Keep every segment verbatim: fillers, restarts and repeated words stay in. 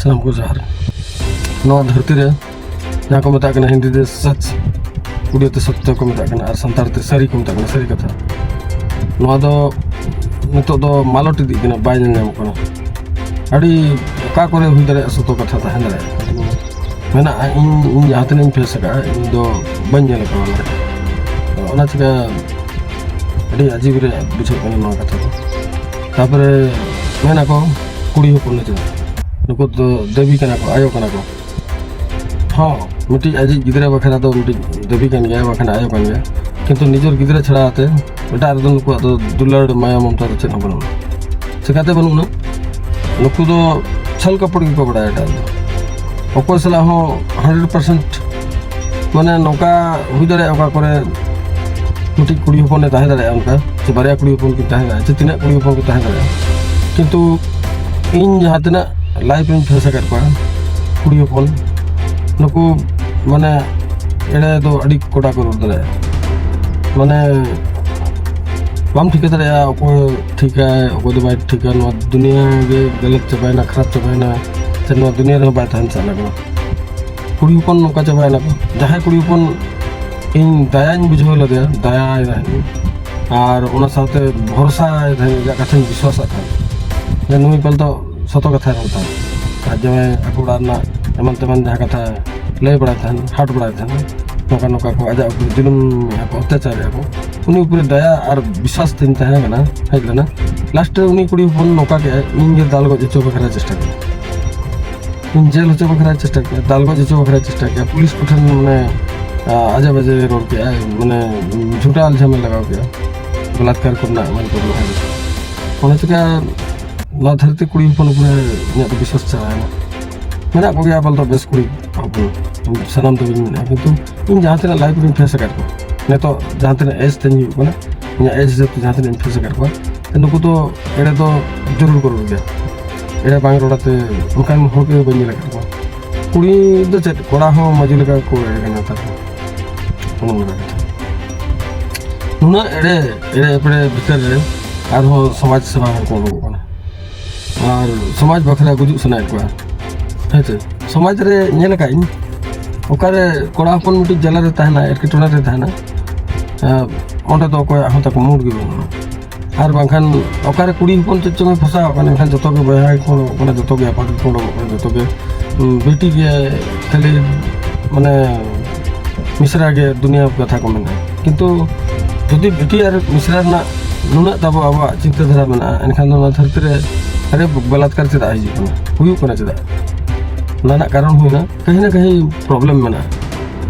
ᱥᱟᱱᱟᱢ ᱠᱚ ᱡᱚᱦᱟᱨ᱾ ᱱᱚᱣᱟ ᱫᱷᱟᱹᱨᱛᱤ ᱨᱮ ᱡᱟᱦᱟᱸ ᱠᱚ ᱢᱮᱛᱟᱜ ᱠᱟᱱᱟ ᱦᱤᱱᱫᱤ ᱛᱮ ᱥᱟᱪ, ᱩᱲᱤᱭᱟ ᱛᱮ ᱥᱚᱛᱛᱚ ᱠᱚ ᱢᱮᱛᱟᱜ ᱠᱟᱱᱟ, ᱟᱨ ᱥᱟᱱᱛᱟᱲ ᱛᱮ ᱥᱟᱹᱨᱤ ᱠᱚ ᱢᱮᱛᱟᱜ ᱠᱟᱱᱟ, ᱥᱟᱹᱨᱤ ᱠᱟᱛᱷᱟ, ᱱᱚᱣᱟ ᱫᱚ ᱱᱤᱛᱚᱜ ᱫᱚ ᱢᱟᱞᱚᱴ ᱤᱫᱤᱜ ᱠᱟᱱᱟ, ᱵᱟᱭ ᱧᱮᱞ ᱧᱟᱢᱚᱜ ᱠᱟᱱᱟ᱾ ᱟᱹᱰᱤ ᱚᱠᱟ ᱠᱚᱨᱮ ᱦᱩᱭ ᱫᱟᱲᱮᱭᱟᱜᱼᱟ, ᱥᱚᱛᱚ ᱠᱟᱛᱷᱟ ᱛᱟᱦᱮᱸ ᱫᱟᱲᱮᱭᱟᱜᱼᱟ, ᱢᱮᱱᱟᱜᱼᱟ᱾ ᱤᱧ ᱤᱧ ᱡᱟᱦᱟᱸ ᱛᱤᱱᱟᱹᱜ ᱤᱧ ᱯᱷᱮᱥ ᱟᱠᱟᱫᱼᱟ, ᱤᱧ ᱫᱚ ᱵᱟᱹᱧ ᱧᱮᱞ ᱟᱠᱟᱫᱟ ᱚᱱᱟ᱾ ᱚᱱᱟ ᱪᱤᱠᱟ ᱟᱹᱰᱤ ᱟᱹᱡᱤᱵ ᱨᱮ ᱵᱩᱡᱷᱟᱹᱜ ᱠᱟᱱᱟ ᱱᱚᱣᱟ ᱠᱟᱛᱷᱟ ᱫᱚ᱾ ᱛᱟᱯᱚᱨᱮ ᱢᱮᱱᱟᱠᱚ ᱠᱩᱲᱤ ᱦᱚᱯᱚᱱ ᱫᱚ ᱪᱮᱫ, ᱱᱩᱠᱩ ᱫᱚ ᱫᱮᱵᱤ ᱠᱟᱱᱟ ᱠᱚ, ᱟᱭᱳ ᱠᱟᱱᱟ ᱠᱚ᱾ ᱦᱚᱸ, ᱢᱤᱫᱴᱤᱡ ᱟᱡᱤᱡ ᱜᱤᱫᱽᱨᱟᱹ ᱵᱟᱠᱷᱨᱟ ᱫᱚ ᱢᱤᱫᱴᱤᱡ ᱫᱮᱵᱤ ᱠᱟᱱ ᱜᱮᱭᱟ, ᱵᱟᱠᱷᱟᱱ ᱟᱭᱳ ᱠᱟᱱ ᱜᱮᱭᱟ᱾ ᱠᱤᱱᱛᱩ ᱱᱤᱡᱮᱨ ᱜᱤᱫᱽᱨᱟᱹ ᱪᱷᱟᱲᱟ ᱛᱮ ᱮᱴᱟᱜ ᱨᱮᱫᱚ ᱱᱩᱠᱩᱣᱟᱜ ᱫᱚ ᱫᱩᱞᱟᱹᱲ, ᱢᱟᱭᱟ, ᱢᱚᱢᱛᱟ ᱫᱚ ᱪᱮᱫ ᱦᱚᱸ ᱵᱟᱹᱱᱩᱜᱼᱟ᱾ ᱪᱮᱠᱟᱛᱮ ᱵᱟᱹᱱᱩᱜᱼᱟ? ᱱᱩᱠᱩ ᱫᱚ ᱪᱷᱟᱞ ᱠᱟᱯᱚᱲ ᱜᱮᱠᱚ ᱵᱟᱲᱟᱭᱟ ᱮᱴᱟᱜ ᱨᱮᱫᱚ᱾ ᱚᱠᱚᱭ ᱥᱟᱞᱟᱜ ᱦᱚᱸ ᱦᱟᱱᱰᱨᱮᱰ ᱯᱟᱨᱥᱮᱱᱴ, ᱢᱟᱱᱮ, ᱱᱚᱝᱠᱟ ᱦᱩᱭ ᱫᱟᱲᱮᱭᱟᱜᱼᱟ, ᱚᱠᱟ ᱠᱚᱨᱮ ᱢᱤᱫᱴᱤᱡ ᱠᱩᱲᱤ ᱦᱚᱯᱚᱱᱮ ᱛᱟᱦᱮᱸ ᱫᱟᱲᱮᱭᱟᱜᱼᱟ ᱚᱱᱠᱟ, ᱥᱮ ᱵᱟᱨᱭᱟ ᱠᱩᱲᱤ ᱦᱚᱯᱚᱱ ᱠᱤᱱ ᱛᱟᱦᱮᱸ ᱫᱟᱲᱮᱭᱟᱜᱼᱟ, ᱥᱮ ᱛᱤᱱᱟᱹᱜ ᱠᱩᱲᱤ ᱦᱚᱯᱚᱱ ᱠᱤᱱ ᱛᱟᱦᱮᱸ ᱫᱟᱲᱮᱭᱟᱜᱼᱟ᱾ ᱠᱤᱱᱛᱩ ᱤᱧ ᱡᱟᱦᱟᱸ ᱛᱤᱱᱟᱹᱜ ᱞᱟᱭᱤᱯᱷ ᱨᱤᱧ ᱯᱷᱮᱥ ᱟᱠᱟᱫ ᱠᱚᱣᱟ, ᱠᱩᱲᱤ ᱦᱚᱯᱚᱱ ᱱᱩᱠᱩ, ᱢᱟᱱᱮ, ᱮᱲᱮ ᱫᱚ ᱟᱹᱰᱤ ᱠᱚᱰᱟ ᱠᱚ ᱨᱚᱲ ᱫᱟᱲᱮᱭᱟᱜᱼᱟ᱾ ᱢᱟᱱᱮ, ᱵᱟᱢ ᱴᱷᱤᱠᱟᱹ ᱫᱟᱲᱮᱭᱟᱜᱼᱟ ᱚᱠᱚᱭ ᱴᱷᱤᱠᱟᱭ, ᱚᱠᱚᱭ ᱫᱚ ᱵᱟᱭ ᱴᱷᱤᱠᱟ᱾ ᱱᱚᱣᱟ ᱫᱩᱱᱤᱭᱟᱹ ᱜᱮ ᱜᱟᱞᱟᱛ ᱪᱟᱵᱟᱭᱮᱱᱟ, ᱠᱷᱟᱨᱟᱯ ᱪᱟᱵᱟᱭᱮᱱᱟ, ᱥᱮ ᱱᱚᱣᱟ ᱫᱩᱱᱤᱭᱟᱹ ᱨᱮᱦᱚᱸ ᱵᱟᱭ ᱛᱟᱦᱮᱱ ᱥᱟᱱᱟ ᱠᱟᱱᱟ᱾ ᱠᱩᱲᱤ ᱦᱚᱯᱚᱱ ᱱᱚᱝᱠᱟ ᱪᱟᱵᱟᱭᱮᱱᱟ ᱠᱚ᱾ ᱡᱟᱦᱟᱸᱭ ᱠᱩᱲᱤ ᱦᱚᱯᱚᱱ ᱤᱧ ᱫᱟᱭᱟᱧ ᱵᱩᱡᱷᱟᱹᱣ ᱞᱮᱫᱮᱭᱟ, ᱫᱟᱭᱟᱭ ᱛᱟᱦᱮᱸᱫ, ᱟᱨ ᱚᱱᱟ ᱥᱟᱶᱛᱮ ᱵᱷᱚᱨᱥᱟᱭ ᱛᱟᱦᱮᱸᱫ, ᱟᱡᱟᱜ ᱠᱟᱛᱷᱟᱧ ᱵᱤᱥᱣᱟᱥᱟᱜ ᱛᱟᱦᱮᱸᱫ ᱡᱮ ᱱᱩᱭ ᱯᱟᱞᱮ ᱫᱚ ᱥᱚᱛᱚ ᱠᱟᱛᱷᱟᱭ ᱨᱚᱲ ᱛᱟᱦᱮᱸᱫ᱾ ᱟᱨ ᱡᱟᱶᱟᱭ ᱟᱠᱚ ᱚᱲᱟᱜ ᱨᱮᱱᱟᱜ ᱮᱢᱟᱱ ᱛᱮᱢᱟᱱ ᱡᱟᱦᱟᱸ ᱠᱟᱛᱷᱟ ᱞᱟᱹᱭ ᱵᱟᱲᱟᱭ ᱛᱟᱦᱮᱸᱫ, ᱦᱟᱴ ᱵᱟᱲᱟᱭ ᱛᱟᱦᱮᱸᱫ, ᱱᱚᱝᱠᱟ ᱱᱚᱝᱠᱟ ᱠᱚ ᱟᱡᱟᱜ ᱩᱯᱚᱨ ᱡᱩᱞᱩᱢ ᱮᱫᱟ ᱠᱚ, ᱚᱛᱛᱟᱪᱟᱨ ᱮᱫᱟ ᱠᱚ, ᱩᱱᱤ ᱩᱯᱚᱨᱮ ᱫᱟᱭᱟ ᱟᱨ ᱵᱤᱥᱣᱟᱥ ᱛᱤᱧ ᱛᱟᱦᱮᱸ ᱠᱟᱱᱟ, ᱦᱮᱡ ᱞᱮᱱᱟ᱾ ᱞᱟᱥᱴ ᱨᱮ ᱩᱱᱤ ᱠᱩᱲᱤ ᱦᱚᱯᱚᱱ ᱱᱚᱝᱠᱟ ᱠᱮᱫᱼᱟᱭ, ᱤᱧ ᱜᱮ ᱫᱟᱞ ᱜᱚᱡ ᱦᱚᱪᱚ ᱵᱟᱠᱷᱨᱟ ᱪᱮᱥᱴᱟ ᱠᱮᱫᱟ᱾ ᱤᱧ ᱡᱮᱞ ᱦᱚᱪᱚ ᱵᱟᱠᱷᱨᱟ ᱪᱮᱥᱴᱟ ᱠᱮᱫᱼᱟ, ᱫᱟᱞ ᱜᱚᱡ ᱦᱚᱪᱚ ᱵᱟᱠᱷᱨᱟ ᱪᱮᱥᱴᱟ ᱠᱮᱫᱼᱟ, ᱯᱩᱞᱤᱥ ᱠᱚᱴᱷᱮᱱ, ᱢᱟᱱᱮ, ᱟ, ᱟᱡᱮ ᱵᱟᱡᱮ ᱨᱚᱲ ᱠᱮᱫᱼᱟ, ᱢᱟᱱᱮ, ᱡᱷᱩᱴᱟ ᱟᱞᱡᱟᱢᱮ ᱞᱟᱜᱟᱣ ᱠᱮᱫᱼᱟ, ᱵᱚᱞᱟᱛᱠᱟᱨ ᱠᱚᱨᱮᱱᱟᱜ ᱮᱢᱟᱱ ᱠᱚᱨᱮᱱᱟᱜ᱾ ᱚᱱᱟ ᱪᱤᱠᱟ ᱱᱚᱣᱟ ᱫᱷᱟᱹᱨᱛᱤ ᱠᱩᱲᱤ ᱦᱚᱯᱚᱱ ᱩᱯᱚᱨᱮ ᱤᱧᱟᱹᱜ ᱫᱚ ᱵᱤᱥᱣᱟᱥ ᱪᱟᱵᱟᱭᱮᱱᱟ᱾ ᱢᱮᱱᱟᱜ ᱠᱚᱜᱮᱭᱟ ᱟᱵᱟᱞ ᱫᱚ ᱵᱮᱥ ᱠᱩᱲᱤ ᱦᱚᱯᱚᱱ, ᱥᱟᱱᱟᱢ ᱫᱚ ᱵᱟᱹᱧ ᱢᱮᱱᱟ, ᱠᱤᱱᱛᱩ ᱤᱧ ᱡᱟᱦᱟᱸ ᱛᱤᱱᱟᱹᱜ ᱞᱟᱭᱤᱯᱷ ᱨᱤᱧ ᱯᱷᱮᱥ ᱟᱠᱟᱫ ᱠᱚᱣᱟ, ᱱᱤᱛᱚᱜ ᱡᱟᱦᱟᱸ ᱛᱤᱱᱟᱹᱜ ᱮᱡᱽ ᱛᱤᱧ ᱦᱩᱭᱩᱜ ᱠᱟᱱᱟ, ᱤᱧᱟᱹᱜ ᱮᱡᱽ ᱦᱤᱥᱟᱹᱵ ᱛᱮ ᱡᱟᱦᱟᱸ ᱛᱤᱱᱟᱹᱜ ᱤᱧ ᱯᱷᱮᱥ ᱟᱠᱟᱫ ᱠᱚᱣᱟ, ᱱᱩᱠᱩ ᱫᱚ ᱮᱲᱮ ᱫᱚ ᱡᱚᱨᱩᱨ ᱠᱚ ᱨᱚᱲ ᱜᱮᱭᱟ᱾ ᱮᱲᱮ ᱵᱟᱝ ᱨᱚᱲ ᱟᱛᱮ ᱚᱱᱠᱟᱱ ᱦᱚᱲ ᱜᱮ ᱵᱟᱹᱧ ᱧᱮᱞ ᱟᱠᱟᱫ ᱠᱚᱣᱟ᱾ ᱠᱩᱲᱤ ᱫᱚ ᱪᱮᱫ, ᱠᱚᱲᱟ ᱦᱚᱸ ᱢᱟᱹᱡᱷᱤ ᱞᱮᱠᱟ ᱠᱚ ᱮᱲᱮ ᱠᱟᱱᱟ ᱱᱮᱛᱟᱨ ᱫᱚ᱾ ᱚᱱᱟ ᱚᱱᱟ ᱠᱟᱛᱷᱟ᱾ ᱱᱩᱱᱟᱹᱜ ᱮᱲᱮ, ᱮᱲᱮ ᱮᱯᱲᱮ ᱵᱷᱤᱛᱟᱹᱨ ᱨᱮ ᱟᱨᱦᱚᱸ ᱥᱚᱢᱟᱡᱽ ᱥᱮᱵᱟ ᱦᱚᱲ ᱠᱚ ᱩᱰᱩᱠᱚᱜ ᱠᱟᱱᱟ᱾ ᱟᱨ ᱥᱚᱢᱟᱡᱽ ᱵᱟᱠᱷᱨᱟ ᱜᱩᱡᱩᱜ ᱥᱟᱱᱟᱭᱮᱫ ᱠᱚᱣᱟ᱾ ᱦᱮᱸ ᱥᱮ? ᱥᱚᱢᱟᱡᱽ ᱨᱮ ᱧᱮᱞ ᱟᱠᱟᱫ ᱟᱹᱧ, ᱚᱠᱟᱨᱮ ᱠᱚᱲᱟ ᱦᱚᱯᱚᱱ ᱢᱤᱫᱴᱤᱡ ᱡᱟᱞᱟ ᱨᱮ ᱛᱟᱦᱮᱱᱟ, ᱮᱴᱠᱮᱴᱚᱬᱮ ᱨᱮ ᱛᱟᱦᱮᱱᱟ, ᱚᱸᱰᱮ ᱫᱚ ᱚᱠᱚᱭᱟᱜ ᱦᱚᱸ ᱛᱟᱠᱚ ᱢᱩᱰ ᱜᱮ ᱵᱟᱹᱱᱩᱜᱼᱟ᱾ ᱟᱨ ᱵᱟᱝᱠᱷᱟᱱ ᱚᱠᱟᱨᱮ ᱠᱩᱲᱤ ᱦᱚᱯᱚᱱ ᱪᱮᱫ ᱪᱚᱝ ᱮ ᱯᱷᱟᱥᱟᱣ ᱟᱠᱟᱱᱟ, ᱮᱱᱠᱷᱟᱱ ᱡᱚᱛᱚ ᱜᱮ ᱵᱚᱭᱦᱟ ᱜᱮᱠᱚ ᱩᱰᱩᱠᱚᱜ ᱠᱟᱱᱟ, ᱡᱚᱛᱚ ᱜᱮ ᱟᱯᱟᱛ ᱜᱮᱠᱚ ᱩᱰᱩᱠᱚᱜ ᱠᱟᱱᱟ, ᱡᱚᱛᱚ ᱜᱮ ᱵᱤᱴᱤ ᱜᱮ ᱠᱷᱟᱹᱞᱤ ᱢᱟᱱᱮ ᱢᱤᱥᱨᱟ ᱜᱮ ᱫᱩᱱᱤᱭᱟᱹ ᱠᱟᱛᱷᱟ ᱠᱚ ᱢᱮᱱᱟᱜᱼᱟ᱾ ᱠᱤᱱᱛᱩ ᱡᱩᱫᱤ ᱵᱤᱴᱤ ᱟᱨ ᱢᱤᱥᱨᱟ ᱨᱮᱱᱟᱜ ᱱᱩᱱᱟᱹᱜ ᱛᱟᱵᱚ ᱟᱵᱚᱣᱟᱜ ᱪᱤᱱᱛᱟᱹ ᱫᱷᱟᱨᱟ ᱢᱮᱱᱟᱜᱼᱟ, ᱮᱱᱠᱷᱟᱱ ᱫᱚ ᱱᱚᱣᱟ ᱫᱷᱟᱹᱨᱛᱤ ᱨᱮ ᱨᱮᱯ ᱵᱟᱞᱟᱛᱠᱟᱨ ᱪᱮᱫᱟᱜ ᱦᱤᱡᱩᱜ ᱠᱟᱱᱟ, ᱦᱩᱭᱩᱜ ᱠᱟᱱᱟ ᱪᱮᱫᱟᱜ? ᱚᱱᱟ ᱨᱮᱱᱟᱜ ᱠᱟᱨᱚᱱ ᱦᱩᱭᱱᱟ ᱠᱟᱹᱦᱤ ᱱᱟ ᱠᱟᱹᱦᱤ ᱯᱨᱚᱵᱞᱮᱢ ᱢᱮᱱᱟᱜᱼᱟ᱾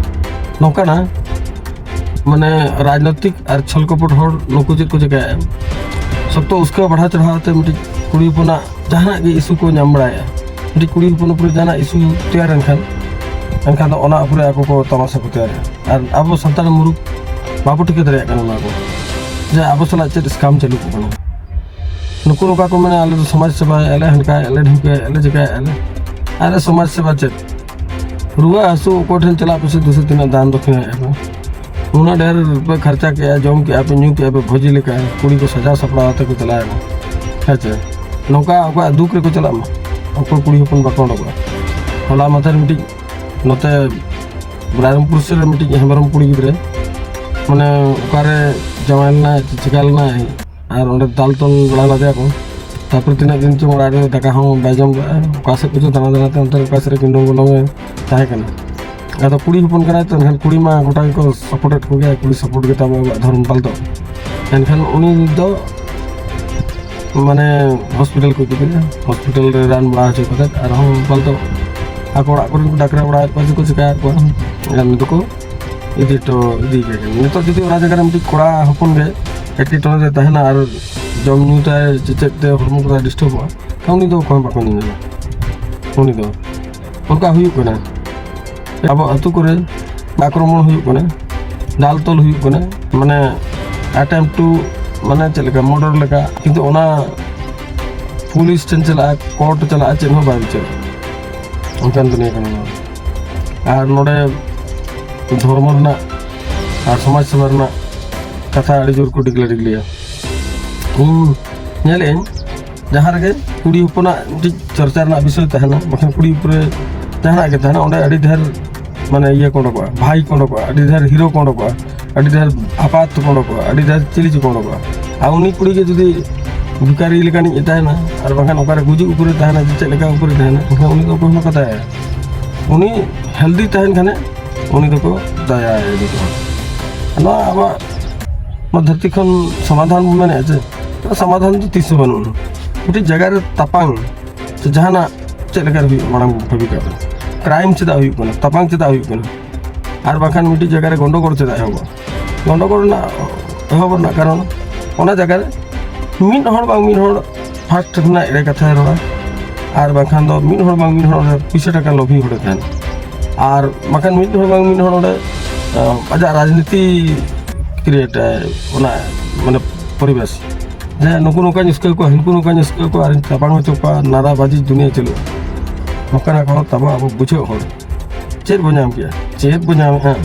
ᱱᱚᱝᱠᱟᱱᱟ ᱢᱟᱱᱮ ᱨᱟᱡᱽᱱᱳᱭᱛᱤᱠ ᱟᱨ ᱪᱷᱚᱞ ᱠᱚᱯᱚᱴ ᱦᱚᱲ ᱱᱩᱠᱩ ᱪᱮᱫ ᱠᱚ ᱪᱮᱠᱟᱭᱟ? ᱥᱚᱠᱛᱚ ᱩᱥᱠᱟᱹᱣ ᱵᱟᱲᱦᱟᱣ ᱪᱟᱲᱦᱟᱣ ᱛᱮ ᱢᱤᱫᱴᱤᱡ ᱠᱩᱲᱤ ᱦᱚᱯᱚᱱᱟᱜ ᱡᱟᱦᱟᱱᱟᱜ ᱜᱮ ᱤᱥᱩ ᱠᱚ ᱧᱟᱢ ᱵᱟᱲᱟᱭᱟ, ᱢᱤᱫᱴᱤᱡ ᱠᱩᱲᱤ ᱦᱚᱯᱚᱱ ᱩᱯᱚᱨᱮ ᱡᱟᱦᱟᱱᱟᱜ ᱤᱥᱩ ᱛᱮᱭᱟᱨ ᱮᱱᱠᱷᱟᱱ, ᱮᱱᱠᱷᱟᱱ ᱫᱚ ᱚᱱᱟ ᱩᱯᱚᱨᱮ ᱟᱠᱚ ᱠᱚ ᱛᱟᱢᱟᱥᱟ ᱠᱚ ᱛᱮᱭᱟᱨᱟ᱾ ᱟᱨ ᱟᱵᱚ ᱥᱟᱱᱛᱟᱲ ᱢᱩᱨᱩᱠ ᱵᱟᱵᱚ ᱴᱷᱤᱠᱟᱹ ᱫᱟᱲᱮᱭᱟᱜ ᱠᱟᱱᱟ ᱱᱚᱣᱟ ᱠᱚ, ᱡᱮ ᱟᱵᱚ ᱥᱟᱞᱟᱜ ᱪᱮᱫ ᱥᱠᱟᱢ ᱪᱟᱹᱞᱩ ᱠᱚ ᱠᱟᱱᱟ᱾ ᱱᱩᱠᱩ ᱱᱚᱝᱠᱟ ᱠᱚ ᱢᱮᱱᱟ, "ᱟᱞᱮ ᱫᱚ ᱥᱚᱢᱟᱡᱽ ᱥᱮᱵᱟᱭᱮᱫᱼᱟ ᱞᱮ, ᱦᱟᱱᱠᱟᱭᱮᱫᱼᱟ ᱞᱮ, ᱰᱷᱤᱝᱠᱟᱹᱭᱮᱫᱼᱟ ᱞᱮ, ᱪᱤᱠᱟᱹᱭᱮᱫᱼᱟ ᱞᱮ᱾" ᱟᱨᱮ ᱥᱚᱢᱟᱡᱽ ᱥᱮᱵᱟ ᱪᱮᱫ? ᱨᱩᱣᱟᱹ ᱦᱟᱹᱥᱩ ᱚᱠᱚᱭ ᱴᱷᱮᱱ ᱪᱟᱞᱟᱜ ᱯᱮᱥᱮ ᱫᱩᱥᱮ ᱛᱤᱱᱟᱹᱜ ᱫᱟᱱ ᱫᱚᱠᱷᱤᱱᱟᱭᱮᱫᱼᱟ ᱯᱮ, ᱩᱱᱟᱹᱜ ᱰᱷᱮᱨ ᱯᱮ ᱠᱷᱚᱨᱪᱟ ᱠᱮᱜᱼᱟ, ᱡᱚᱢ ᱠᱮᱜᱼᱟ ᱯᱮ, ᱧᱩ ᱠᱮᱜᱼᱟ ᱯᱮ, ᱵᱷᱚᱡᱤ ᱞᱮᱠᱟ ᱠᱩᱲᱤ ᱠᱚ ᱥᱟᱡᱟᱣ ᱥᱟᱯᱲᱟᱣ ᱟᱛᱮ ᱠᱚ ᱪᱟᱞᱟᱣᱮᱱᱟ᱾ ᱦᱮᱸ ᱪᱮ? ᱱᱚᱝᱠᱟ ᱚᱠᱚᱭᱟᱜ ᱫᱩᱠ ᱨᱮᱠᱚ ᱪᱟᱞᱟᱜ ᱢᱟ, ᱚᱠᱚᱭ ᱠᱩᱲᱤ ᱦᱚᱯᱚᱱ ᱵᱟᱠᱚ ᱚᱰᱚᱠᱚᱜᱼᱟ᱾ ᱦᱚᱞᱟ ᱢᱟᱫᱷᱮᱨ ᱢᱤᱫᱴᱤᱡ ᱱᱚᱛᱮ ᱨᱟᱭᱨᱚᱝᱯᱩᱨ ᱥᱮᱫ ᱨᱮ ᱢᱤᱫᱴᱤᱡ ᱦᱮᱢᱵᱨᱚᱢ ᱠᱩᱲᱤ ᱜᱤᱫᱽᱨᱟᱹ ᱢᱟᱱᱮ ᱚᱠᱟᱨᱮ ᱡᱟᱶᱟᱭ ᱞᱮᱱᱟᱭ, ᱪᱤᱠᱟ ᱞᱮᱱᱟᱭ, ᱟᱨ ᱚᱸᱰᱮ ᱫᱟᱞ ᱛᱚᱞ ᱵᱟᱲᱟ ᱞᱮᱫᱮᱭᱟ ᱠᱚ᱾ ᱛᱟᱨᱯᱚᱨ ᱛᱤᱱᱟᱹᱜ ᱫᱤᱱ ᱪᱚᱝ ᱚᱲᱟᱜ ᱨᱮ ᱫᱟᱠᱟ ᱦᱚᱸ ᱵᱟᱭ ᱡᱚᱢ ᱞᱮᱫᱼᱟ, ᱚᱠᱟ ᱥᱮᱫ ᱠᱚᱪᱚ ᱫᱟᱬᱟ ᱫᱟᱬᱟ ᱛᱮ ᱚᱱᱛᱮ ᱚᱠᱟ ᱥᱮᱫ ᱨᱮ ᱠᱤᱱᱰᱚᱝ ᱜᱚᱱᱰᱚᱝ ᱮ ᱛᱟᱦᱮᱸ ᱠᱟᱱᱟ᱾ ᱟᱫᱚ ᱠᱩᱲᱤ ᱦᱚᱯᱚᱱ ᱠᱟᱱᱟᱭ ᱛᱚ, ᱮᱱᱠᱷᱟᱱ ᱠᱩᱲᱤ ᱢᱟ ᱜᱚᱴᱟ ᱜᱮᱠᱚ ᱥᱟᱯᱳᱨᱴᱮᱰ ᱠᱚᱜᱮᱭᱟ, ᱠᱩᱲᱤ ᱥᱟᱯᱳᱨᱴ ᱜᱮ ᱛᱟᱵᱚ ᱟᱵᱚᱣᱟᱜ ᱫᱷᱚᱨᱚᱢ ᱯᱟᱞ ᱫᱚ᱾ ᱮᱱᱠᱷᱟᱱ ᱩᱱᱤ ᱫᱚ ᱢᱟᱱᱮ ᱦᱚᱥᱯᱤᱴᱟᱞ ᱠᱚ ᱤᱫᱤ ᱠᱮᱫᱮᱭᱟ, ᱦᱚᱥᱯᱤᱴᱟᱞ ᱨᱮ ᱨᱟᱱ ᱵᱟᱲᱟ ᱦᱚᱪᱚ ᱠᱟᱛᱮ ᱟᱨᱦᱚᱸ ᱯᱟᱞ ᱫᱚ ᱟᱠᱚ ᱚᱲᱟᱜ ᱠᱚᱨᱮᱱ ᱠᱚ ᱰᱟᱠᱨᱟ ᱵᱟᱲᱟᱭᱮᱫ ᱠᱚᱣᱟ ᱥᱮᱠᱚ ᱪᱤᱠᱟᱭᱮᱫ ᱠᱚᱣᱟ, ᱮᱱ ᱫᱚᱠᱚ ᱤᱫᱤ ᱦᱚᱴᱚ ᱤᱫᱤ ᱠᱟᱭ ᱠᱟᱱᱟ᱾ ᱱᱤᱛᱚᱜ ᱡᱩᱫᱤ ᱚᱱᱟ ᱡᱟᱭᱜᱟ ᱨᱮ ᱢᱤᱫᱴᱤᱡ ᱠᱚᱲᱟ ᱦᱚᱯᱚᱱ ᱜᱮ ᱮᱴᱠᱮᱴᱚᱬᱮ ᱨᱮ ᱛᱟᱦᱮᱱᱟ ᱟᱨ ᱡᱚᱢ ᱧᱩ ᱛᱟᱭ ᱪᱮᱫ ᱛᱮ ᱦᱚᱲᱢᱚ ᱠᱚ ᱰᱤᱥᱴᱟᱵᱚᱜᱼᱟ, ᱠᱷᱟᱱ ᱩᱱᱤ ᱫᱚ ᱚᱠᱚᱭ ᱦᱚᱸ ᱵᱟᱠᱚ ᱧᱮᱧᱮᱞᱟ᱾ ᱩᱱᱤ ᱫᱚ ᱚᱱᱠᱟ ᱦᱩᱭᱩᱜ ᱠᱟᱱᱟ᱾ ᱟᱵᱚ ᱟᱹᱛᱩ ᱠᱚᱨᱮ ᱟᱠᱨᱚᱢᱚᱱ ᱦᱩᱭᱩᱜ ᱠᱟᱱᱟ, ᱫᱟᱞ ᱛᱚᱞ ᱦᱩᱭᱩᱜ ᱠᱟᱱᱟ, ᱢᱟᱱᱮ ᱟᱴᱮᱢᱯᱴ ᱴᱩ ᱢᱟᱱᱮ ᱪᱮᱫ ᱞᱮᱠᱟ ᱢᱟᱨᱰᱟᱨ ᱞᱮᱠᱟ, ᱠᱤᱱᱛᱩ ᱚᱱᱟ ᱯᱩᱞᱤᱥ ᱴᱷᱮᱱ ᱪᱟᱞᱟᱜᱼᱟ, ᱠᱳᱨᱴ ᱪᱟᱞᱟᱜᱼᱟ, ᱪᱮᱫ ᱦᱚᱸ ᱵᱟᱭ ᱵᱤᱪᱟᱹᱨᱟ᱾ ᱚᱱᱠᱟᱱ ᱫᱩᱱᱤᱭᱟᱹ ᱠᱟᱱᱟ ᱱᱚᱣᱟ᱾ ᱟᱨ ᱱᱚᱰᱮ ᱫᱷᱚᱨᱢᱚ ᱨᱮᱱᱟᱜ ᱟᱨ ᱥᱚᱢᱟᱡᱽ ᱥᱮᱵᱟ ᱨᱮᱱᱟᱜ ᱠᱟᱛᱷᱟ ᱟᱹᱰᱤ ᱡᱳᱨ ᱠᱚ ᱰᱤᱜᱽᱞᱟᱹ ᱰᱤᱜᱽᱞᱤᱭᱟ᱾ ᱤᱧ ᱧᱮᱞᱮᱫ ᱟᱹᱧ ᱡᱟᱦᱟᱸ ᱨᱮᱜᱮ ᱠᱩᱲᱤ ᱦᱚᱯᱚᱱᱟᱜ ᱢᱤᱫᱴᱤᱡ ᱪᱚᱨᱪᱟ ᱨᱮᱱᱟᱜ ᱵᱤᱥᱚᱭ ᱛᱟᱦᱮᱱᱟ, ᱵᱟᱠᱷᱟᱱ ᱠᱩᱲᱤ ᱩᱯᱚᱨᱮ ᱡᱟᱦᱟᱱᱟᱜ ᱜᱮ ᱛᱟᱦᱮᱱᱟ, ᱚᱸᱰᱮ ᱟᱹᱰᱤ ᱰᱷᱮᱨ ᱢᱟᱱᱮ ᱤᱭᱟᱹ ᱠᱚ ᱚᱰᱚᱠᱚᱜᱼᱟ, ᱵᱷᱟᱭ ᱠᱚ ᱚᱰᱚᱠᱚᱜᱼᱟ, ᱟᱹᱰᱤ ᱰᱷᱮᱨ ᱦᱤᱨᱳ ᱠᱚ ᱚᱰᱚᱠᱚᱜᱼᱟ, ᱟᱹᱰᱤ ᱰᱷᱮᱨ ᱟᱯᱟᱛ ᱠᱚ ᱚᱰᱚᱠᱚᱜᱼᱟ, ᱟᱹᱰᱤ ᱰᱷᱮᱨ ᱪᱤᱞᱤ ᱪᱚᱠᱚ ᱚᱰᱚᱠᱚᱜᱼᱟ᱾ ᱟᱨ ᱩᱱᱤ ᱠᱩᱲᱤ ᱜᱮ ᱡᱩᱫᱤ ᱵᱷᱤᱠᱟᱨᱤ ᱞᱮᱠᱟᱱᱤᱡ ᱮ ᱛᱟᱦᱮᱱᱟ, ᱟᱨ ᱵᱟᱝᱠᱷᱟᱱ ᱚᱠᱟᱨᱮ ᱜᱩᱡᱩᱜ ᱩᱯᱚᱨᱮ ᱛᱟᱦᱮᱱᱟ, ᱡᱮ ᱪᱮᱫ ᱞᱮᱠᱟ ᱩᱯᱚᱨᱮ ᱛᱟᱦᱮᱱᱟ, ᱮᱱᱠᱷᱟᱱ ᱩᱱᱤ ᱫᱚ ᱚᱠᱚᱭ ᱦᱚᱸ ᱵᱟᱠᱚ ᱫᱟᱭᱟᱭᱟ᱾ ᱩᱱᱤ ᱦᱮᱞᱫᱤ ᱛᱟᱦᱮᱱ ᱠᱷᱟᱱᱮ ᱩᱱᱤ ᱫᱚᱠᱚ ᱫᱟᱭᱟᱭᱟ ᱡᱚᱛᱚ ᱦᱚᱲ᱾ ᱱᱚᱣᱟ ᱟᱵᱚᱣᱟᱜ ᱱᱚᱣᱟ ᱫᱷᱟᱹᱨᱛᱤ ᱠᱷᱚᱱ ᱥᱚᱢᱟᱫᱷᱟᱱ ᱵᱚᱱ ᱢᱮᱱᱮᱫᱼᱟ ᱡᱮ, ᱥᱚᱢᱟᱫᱷᱟᱱ ᱫᱚ ᱛᱤᱥ ᱦᱚᱸ ᱵᱟᱹᱱᱩᱜᱼᱟ᱾ ᱢᱤᱫᱴᱤᱡ ᱡᱟᱭᱜᱟ ᱨᱮ ᱛᱟᱯᱟᱝ ᱥᱮ ᱡᱟᱦᱟᱱᱟᱜ ᱪᱮᱫ ᱞᱮᱠᱟ ᱨᱮ ᱦᱩᱭᱩᱜᱼᱟ, ᱢᱟᱲᱟᱝ ᱵᱚᱱ ᱵᱷᱟᱹᱵᱤ ᱠᱟᱜ ᱠᱟᱱᱟ᱾ ᱠᱨᱟᱭᱤᱢ ᱪᱮᱫᱟᱜ ᱦᱩᱭᱩᱜ ᱠᱟᱱᱟ, ᱛᱟᱯᱟᱝ ᱪᱮᱫᱟᱜ ᱦᱩᱭᱩᱜ ᱠᱟᱱᱟ, ᱟᱨ ᱵᱟᱝᱠᱷᱟᱱ ᱢᱤᱫᱴᱤᱡ ᱡᱟᱭᱜᱟ ᱨᱮ ᱜᱚᱱᱰᱚᱜᱳᱲ ᱪᱮᱫᱟᱜ ᱮᱦᱚᱵᱚᱜᱼᱟ? ᱜᱚᱱᱰᱚᱜᱳᱲ ᱨᱮᱱᱟᱜ ᱮᱦᱚᱵ ᱨᱮᱱᱟᱜ ᱠᱟᱨᱚᱱ, ᱚᱱᱟ ᱡᱟᱭᱜᱟ ᱨᱮ ᱢᱤᱫ ᱦᱚᱲ ᱵᱟᱝ ᱢᱤᱫ ᱦᱚᱲ ᱯᱷᱟᱥᱴ ᱠᱷᱚᱱᱟᱜ ᱮᱲᱮ ᱠᱟᱛᱷᱟᱭ ᱨᱚᱲᱟ, ᱟᱨ ᱵᱟᱝᱠᱷᱟᱱ ᱫᱚ ᱢᱤᱫ ᱦᱚᱲ ᱵᱟᱝ ᱢᱤᱫ ᱦᱚᱲ ᱚᱸᱰᱮ ᱯᱩᱭᱥᱟᱹ ᱴᱟᱠᱟ ᱞᱳᱵᱷᱤ ᱦᱚᱲᱮ ᱛᱟᱦᱮᱱᱟ, ᱟᱨ ᱵᱟᱝᱠᱷᱟᱱ ᱢᱤᱫ ᱦᱚᱲ ᱵᱟᱝ ᱢᱤᱫ ᱦᱚᱲ ᱚᱸᱰᱮ ᱟᱡᱟᱜ ᱨᱟᱡᱽᱱᱤᱛᱤ ᱠᱨᱤᱭᱮᱴ ᱚᱱᱟ ᱢᱟᱱᱮ ᱯᱚᱨᱤᱵᱮᱥ, ᱡᱮ ᱱᱩᱠᱩ ᱱᱚᱝᱠᱟᱧ ᱩᱥᱠᱟᱹᱣ ᱠᱚᱣᱟ, ᱦᱟᱹᱱᱠᱩ ᱱᱚᱝᱠᱟᱧ ᱩᱥᱠᱟᱹᱣ ᱠᱚᱣᱟ, ᱟᱨᱤᱧ ᱛᱟᱯᱟᱝ ᱦᱚᱪᱚ ᱠᱚᱣᱟ, ᱱᱟᱨᱟ ᱵᱟᱡᱤ ᱫᱩᱱᱤᱭᱟᱹ ᱪᱟᱹᱞᱩᱜᱼᱟ᱾ ᱱᱚᱝᱠᱟᱱᱟᱜ ᱠᱚ ᱛᱟᱵᱚ ᱟᱵᱚ ᱵᱩᱡᱷᱟᱹᱣ ᱦᱚᱲ᱾ ᱪᱮᱫ ᱵᱚ ᱧᱟᱢ ᱠᱮᱜᱼᱟ? ᱪᱮᱫ ᱵᱚ ᱧᱟᱢᱮᱫᱼᱟ?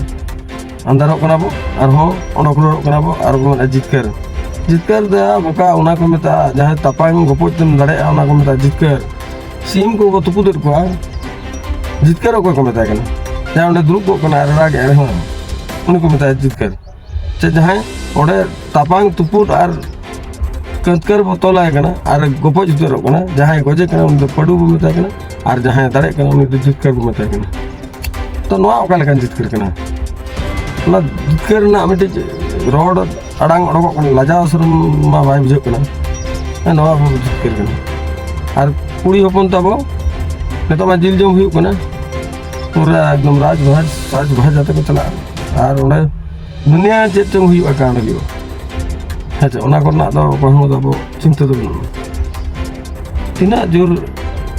ᱟᱱᱫᱟᱨᱚᱜ ᱠᱟᱱᱟ ᱵᱚ, ᱟᱨᱦᱚᱸ ᱚᱰᱚᱠ ᱨᱩᱣᱟᱹᱲᱚᱜ ᱠᱟᱱᱟ ᱵᱚ, ᱟᱨ ᱵᱚ ᱢᱮᱱᱟ ᱡᱤᱛᱠᱟᱹᱨ᱾ ᱡᱤᱛᱠᱟᱹᱨ ᱫᱚ ᱵᱚᱠᱟ, ᱚᱱᱟ ᱠᱚ ᱢᱮᱛᱟᱜᱼᱟ, ᱡᱟᱦᱟᱸᱭ ᱛᱟᱯᱟᱝ ᱜᱚᱯᱚᱡ ᱛᱮᱢ ᱫᱟᱲᱮᱭᱟᱜᱼᱟ, ᱚᱱᱟ ᱠᱚ ᱢᱮᱛᱟᱜᱼᱟ ᱡᱤᱛᱠᱟᱹᱨ᱾ ᱥᱤᱢ ᱠᱚ ᱠᱚ ᱛᱩᱯᱩᱫᱮᱫ ᱠᱚᱣᱟ, ᱡᱤᱛᱠᱟᱹᱨ ᱚᱠᱚᱭ ᱠᱚ ᱢᱮᱛᱟᱭ ᱠᱟᱱᱟ? ᱡᱟᱦᱟᱸᱭ ᱚᱸᱰᱮ ᱫᱩᱲᱩᱵ ᱠᱚᱜ ᱠᱟᱱᱟ ᱟᱨ ᱨᱟᱜ ᱮᱫ ᱨᱮᱦᱚᱸ, ᱩᱱᱤ ᱠᱚ ᱢᱮᱛᱟᱭᱟ ᱡᱤᱛᱠᱟᱹᱨ᱾ ᱪᱮ ᱡᱟᱦᱟᱸᱭ ᱚᱸᱰᱮ ᱛᱟᱯᱟᱝ ᱛᱩᱯᱩᱫ ᱟᱨ ᱠᱟᱹᱛᱠᱟᱹᱨ ᱵᱚ ᱛᱚᱞᱟᱭ ᱠᱟᱱᱟ ᱟᱨ ᱜᱚᱯᱚᱡ ᱩᱛᱟᱹᱨᱚᱜ ᱠᱟᱱᱟ, ᱡᱟᱦᱟᱸᱭ ᱜᱚᱡᱮ ᱠᱟᱱᱟ ᱩᱱᱤ ᱫᱚ ᱯᱟᱹᱰᱩ ᱵᱚ ᱢᱮᱛᱟᱭ ᱠᱟᱱᱟ, ᱟᱨ ᱡᱟᱦᱟᱸᱭ ᱫᱟᱲᱮᱜ ᱠᱟᱱᱟ ᱩᱱᱤ ᱫᱚ ᱡᱤᱛᱠᱟᱹᱨ ᱵᱚ ᱢᱮᱛᱟᱭ ᱠᱟᱱᱟ᱾ ᱛᱚ ᱱᱚᱣᱟ ᱚᱠᱟ ᱞᱮᱠᱟᱱ ᱡᱤᱛᱠᱟᱹᱨ ᱠᱟᱱᱟ? ᱚᱱᱟ ᱡᱤᱛᱠᱟᱹᱨ ᱨᱮᱱᱟᱜ ᱢᱤᱫᱴᱤᱡ ᱨᱚᱲ ᱟᱲᱟᱝ ᱚᱰᱚᱠᱚᱜ ᱠᱟᱱᱟ, ᱞᱟᱡᱟᱣ ᱥᱚᱨᱚᱢ ᱢᱟ ᱵᱟᱭ ᱵᱩᱡᱷᱟᱹᱜ ᱠᱟᱱᱟ᱾ ᱦᱮᱸ, ᱱᱚᱣᱟ ᱦᱚᱸ ᱡᱤᱛᱠᱟᱹᱨ ᱠᱟᱱᱟ᱾ ᱟᱨ ᱠᱩᱲᱤ ᱦᱚᱯᱚᱱ ᱛᱟᱵᱚ ᱱᱤᱛᱚᱜ ᱢᱟ ᱡᱤᱞ ᱡᱚᱢ ᱦᱩᱭᱩᱜ ᱠᱟᱱᱟ, ᱯᱩᱨᱟᱹ ᱮᱠᱫᱚᱢ ᱨᱟᱡᱽ ᱵᱷᱟᱡᱽ ᱥᱟᱡᱽ ᱵᱷᱟᱡᱽ ᱟᱛᱮ ᱠᱚ ᱪᱟᱞᱟᱜᱼᱟ᱾ ᱟᱨ ᱚᱸᱰᱮ ᱫᱩᱱᱤᱭᱟᱹ ᱪᱮᱫ ᱪᱚᱝ ᱦᱩᱭᱩᱜᱼᱟ, ᱠᱟᱱᱰ ᱦᱩᱭᱩᱜᱼᱟ᱾ ᱦᱮᱸ ᱪᱮ, ᱚᱱᱟ ᱠᱚᱨᱮᱱᱟᱜ ᱫᱚ ᱚᱠᱚᱭ ᱦᱚᱸ ᱟᱵᱚ ᱪᱤᱱᱛᱟᱹ ᱫᱚ ᱵᱟᱹᱱᱩᱜᱼᱟ᱾ ᱛᱤᱱᱟᱹᱜ ᱡᱳᱨ